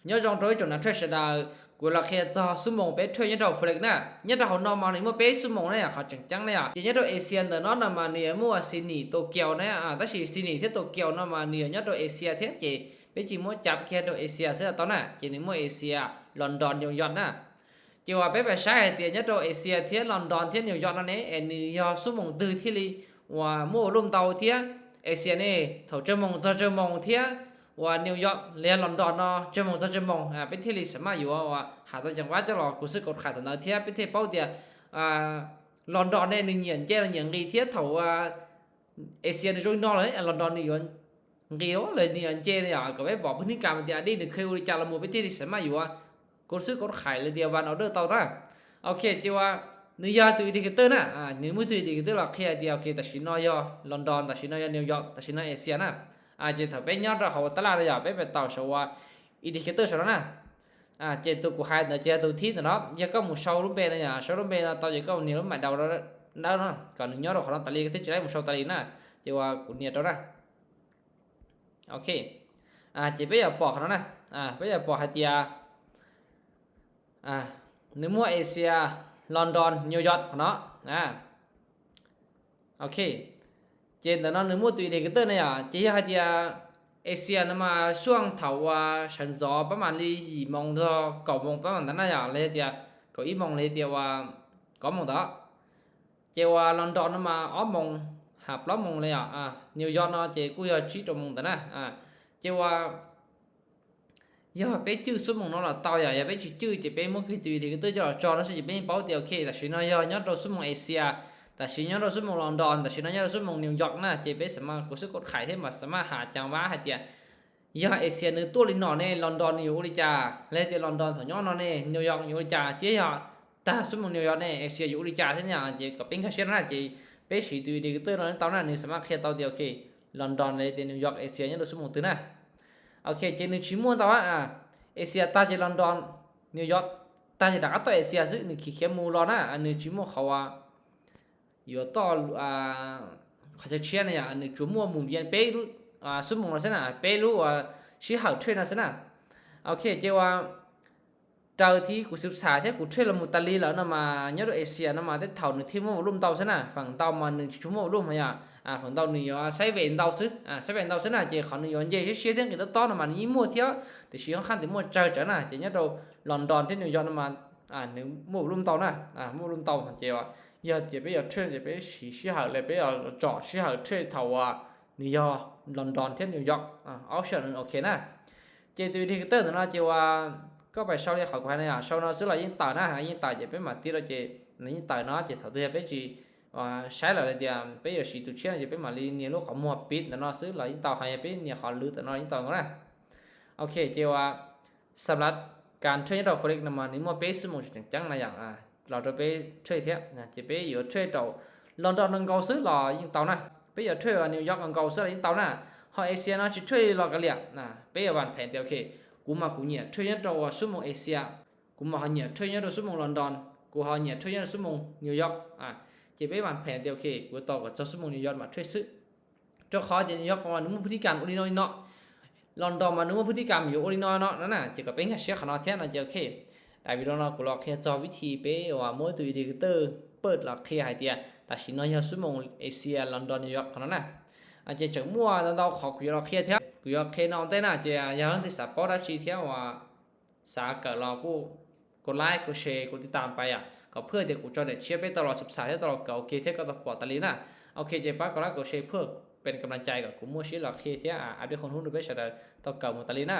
Nhớ trong trôi chủng nạp thuê sẽ đào của là khe cho số mông pet thuê nhớ trong Flex nè. Nhớ trong hậu nọ mà nì mua pet số mông nè, khó chẳng chắn nè. Chỉ nhớ trong Asia tờ nó nè mà nì mua Sydney Tokyo nè. À, ta chỉ Sydney thiệt Tokyo nọ mà nì nhớ trong Asia thiệt chỉ pet chỉ mua chạp kia trong Asia sẽ là tao nè. Chỉ nì mua Asia London New York nè. Chỉ qua pet phải sai hay tiệt nhớ trong Asia thiệt London thiệt New York nọ nè. Ê, nì do số mông tư thiệt li. Và mua lùm tàu thiệt Asia nè. Thầu chơi mông do chơi mông thiệt. Và New York ແລະ London ເນາະ ເຈົ້າມອງເຈົ້າມອງ ອາ ເປັນທີ່ລີສາມາດຢູ່ວ່າ ຫາຕາຈັງຫວັດເຈົ້າຫຼອກ ກົດຊື້ກົດຂາຍຕົວເດີເທຍ ເປັນທີ່ເປົ້າເຕີຍ ອາ London ເນຍ ໜຶ່ງຫຍຽນແຈ້ ໜຶ່ງຫຍຽນລີເທຍ ເທົ່າວ່າ Asia ໃນຊ່ວງນອກເລີຍ London ໜຶ່ງຫຍຽນລີເລີຍ ໜຶ່ງຫຍຽນແຈ້ເລີຍ ກໍໄປບອກພະຕິກຳເຕີຍ ອະດີດໜຶ່ງເຄີຍອຸລິຈາລະໝູ່ ເປັນທີ່ລີສາມາດຢູ່ວ່າ ກົດຊື້ກົດຂາຍເລີຍເດ ວານອອເດີເຕົ້າຕາ ໂອເຄ ເຈົ້າວ່າ ໜຶ່ງຢາກຕູອິນດິເຄເຕີນະ ອາ ໜຶ່ງມືຕູອິນດິເຄເຕີລະເຄຍເດ ໂອເຄ ຕາຊິນອຍ London ຕາຊິນອຍ New York ຕາຊິນອຍ Asia ນະ ອາ ເຈົ້າເທົ່າເປັນຍອດເຮົາຕະຫຼາດລະຢາ ເປັນໄປເຕົາຊະວ່າອິນດິເຄເຕີຊະນະ ອາ ເຈົ້າຕູກູໄຮນະ ເຈົ້າຕູທີນະເນາະ ຢາກໍໝູ່ເຊົາລຸມເບນະ ເຊົາລຸມເບນະ ເຕົາຢາກໍໜີລົມມາເດົາລະນະ ກໍໜຶ່ງຍອດເຮົາຕາລີກະເທຈະໄດ້ໝູ່ເຊົາຕາລີນະ ເຈົ້າວ່າກູນຽດໂຕນະ ໂອເຄ ອາ ເຈົ້າໄປຢາກປອກເຂົານະ ອາ ໄປຢາກປອກໃຫ້ເຕີຍ ອາ ໜຶ່ງໝວກ Asia London New York ເນາະ ອາ ໂອເຄ ເຈົ້າເນາະ ໜຶ່ງໝວກຕູອິນດິເຄເຕີນະ ເຈົ້າຢາກໃຫ້ເຕີຍ Asia ນະມາຊ່ວງເທົ່າວ່າສັນຈອປະມານລີສີ່ໂມງ ເກົ້າໂມງປະມານນັ້ນນະ ເຈົ້າເລີຍເຕີຍ ເກົ້າອີ່ໂມງເລີຍເຕີຍວ່າເກົ້າໂມງເນາະ ເຈົ້າວ່າລອນດອນມາອອກໂມງ ຫາປະມານໂມງເລີຍ ອາ ນິວຢອກເນາະ ເຈົ້າກູຢອກຊີໂຕໂມງຕະນະ ອາ ເຈົ້າວ່າ ຢາເປັນຈື່ຊຸມໂມງເນາະລະເຕົາ ຢ່າ ຢ່າເປັນຈື່ ເຈົ້າເປັນໝູ່ກີຕູອິນດິເຄເຕີ ເຈົ້າລະຈອນລະຊິເປັນເປົ້າເຕີຍ ໂອເຄ ຕາຊິນອຍ ຍອດໂຕຊຸມໂມງເອເຊຍ ຕາຊິນອຍໂຕຊຸມໂມງລອນດອນ ຕາຊິນອຍໂຕຊຸມໂມງນິວຢອກນະ ເຈົ້າເປັນສາມາດກົດຊື້ກົດຂາຍເທມາ ສາມາດຫາຈັງຫວະໃຫ້ເຕີຍ ຢາເອເຊຍໜຶ່ງຕົວລີນອນເນ ລອນດອນຢູ່ອຸລິຈາ ແລະເຕີຍລອນດອນຖອນຍອນເນ ນິວຢອກຢູ່ອຸລິຈາ ເຈົ້າຢາ ຕາຊຸມໂມງນິວຢອກເນ ເອເຊຍຢູ່ອຸລິຈາເທນຍາ ເຈົ້າກໍເປັນກາເຊຍນະ ເຈົ້າເປັນສີຕູອິນດິເຄເຕີເນາະ ເຕົານັ້ນນີ້ສາມາດເຄຍເຕົາເຕີຍ ໂອເຄ ລອນດອນເນ ເຕີຍນິວຢອກ ເອເຊຍຍັງໂຕຊຸມໂມງຕື່ນນະ ໂອເຄ ເຈົ້າໜຶ່ງຊິມ່ວນຕາວ່າ ອາ ເອເຊຍຕາເຈົ້າລອນດອນ ນິວຢອກ ຕາເຈົ້າດັກອັດໂຕເອເຊຍຊຶໜຶ່ງຂີ້ເຄຍໝູ່ລອນນະ ອັນໜຶ່ງຊິມ່ວນເຂົາວ່າ ຢູ່ຕໍ່ ອາ ເຂົາຈະເຊຍນະ ອັນໜຶ່ງຈະມົວໝູນວຽນເປລຸ ອາ ຊຸມໂມງລະຊະນະ ເປລຸ ອາ ຊິເຮົາເທຣນນະຊະນະ ໂອເຄ ເຈົ້າວ່າ ເຈົ້າທີ່ກູສຶກສາເທ ກູເທຣນລະໝູຕາລີລະນະມາ ຍອດເອເຊຍນະມາ ແຕ່ເທົ່າໜຶ່ງທີ່ມົວວອລຸມເຕົາຊະນະ ຝັ່ງເຕົາມາໜຶ່ງຊິມົວວອລຸມຫະຍາ ອາ ຝັ່ງເຕົາໜຶ່ງຢູ່ ອາ ໄຊເວນເຕົາຊຶ ອາ ໄຊເວນເຕົາຊະນະ ເຈົ້າເຂົາໜຶ່ງຢູ່ເຢເຊຍເທງກິນຕໍ່ນະມາ ຍິງມົວທຽວ ແຕ່ຊິຂ້ອນແຕ່ມົວເຈົ້າຈະນະ ເຈົ້າຍອດໂຕລອນດອນເທນິວຢອກນະມາ ອ່າ ໝູ່ວອລຸມເຕົານະ ອ່າ ໝູ່ວອລຸມເຕົາ ເຈົ້າວ່າ ຢາເຈົ້າໄປຢາເທຣນ ເຈົ້າໄປສີຊິຫາແລະໄປເຈາະຊິຫາເທຣນເທົ່າວ່ານິວຢອກ ລອນດອນເທນນິວຢອກ ອ່າ ອອບຊັນໂອເຄນະ ເຈົ້າຕູອິນດິເຄເຕີນະເນາະ ເຈົ້າວ່າກໍໄປເຊົາລຽກເຂົາໄປນະ ເຊົາເນາະ ຊື້ລະຍິງຕາຍນະ ຍິງຕາຍ ເຈົ້າໄປມາຕິດລະເຈົ້າ ຍິງຕາຍເນາະ ເຈົ້າເທົ່າເຈົ້າໄປຈີ ອ່າ ໃຊ້ລະເດ ໄປຢູ່ສີຕູເຊຍນ ເຈົ້າໄປມາລີເນໂລຂອງມົວປິດນະເນາະ ຊື້ລະຍິງຕາຍໃຫ້ໄປເນຂອລືຕະເນາະ ຍິງຕາຍນະ ໂອເຄ ເຈົ້າວ່າ ສຳລັບການເທຣດດອກຟອເຣັກນຳມານີ້ ມັນເປັນຊົ່ວໂມງຈັງໆນະ ຢ່າງ ອາ ລາວໂດນໄປເທຣດເທຍນະ ຈະໄປຢູ່ເທຣດເຕົາລອນດອນອັງເກົາຊື້ລາວຍິງເຕົານະ ໄປຢູ່ເທຣດນິວຢອກອັງເກົາຊື້ລາວຍິງເຕົານະ ເຮົາເອເຊຍເນາະ ຊິເທຣດລາວກະຫຼຽນະ ໄປຫວານແຜນແຕ່ໂອເຄ ກູມາກູເຫຍຍເທຣດເຕົາວ່າຊົ່ວໂມງເອເຊຍ ກູມາເຫຍຍເທຣດເຕົາຊົ່ວໂມງລອນດອນ ກູເຫຍຍເທຣດເຕົາຊົ່ວໂມງນິວຢອກ ອາ ຈະໄປຫວານແຜນແຕ່ໂອເຄ ກູຕໍ່ກັບເຈົ້າຊົ່ວໂມງນິວຢອກມາເທຣດຊື້ ເຈົ້າຂອງຈະຍົກມາໜຶ່ງພະຕິກຳໂອລິນອຍເນາະ ລອນດອນມາໜຶ່ງພະຕິກຳຢູ່ໂອລິນອຍເນາະ ນັ້ນນະ ເຈົ້າກໍເປັນກາເຊຍຂະເນາະແທນນະ ເຈົ້າໂອເຄ ໄດ້ວິດີໂອເນາະ ກູລອກແຄ່ຈອກວິທີເປວ່າໂມຕຸຍດີເຕີ ເປີດລອກເຄ່ໃຫ້ເຕີຍ ຕາຊິນອຍເຮົາຊຸມໂມງເອເຊຍ ລອນດອນ ນິວຢອກຂະເນາະນະ ອາ ເຈົ້າຈັກມົວຕາເຕົາ ຂໍກູລອກເຄ່ແທ້ ກູລອກເຄ່ນອນແທ້ນະ ເຈົ້າຢ່າງທີ່ສາປອດດາຊີແທ້ວ່າ ສາເກີດລອກູ ກົດໄລກົດແຊ ກົດຕິດຕາມໄປອະ ກໍເພື່ອທີ່ກູຈະໄດ້ເຊຍໄປຕະຫຼອດ ສຶກສາໄປຕະຫຼອດ ກໍໂອເຄເທ ກໍຕ້ອງປອດຕາລີນະ ໂອເຄ ເຈົ້າປາກກົດໄລກົດແຊ ເພື່ອເປັນກຳລັງໃຈ ກໍກູມົວເຊຍລອກເຄ່ເທ ອາ ອັບເດດຄວາມຮູ້ໄປຊະດາ ຕໍ່ເກີດໝູຕາລີນະ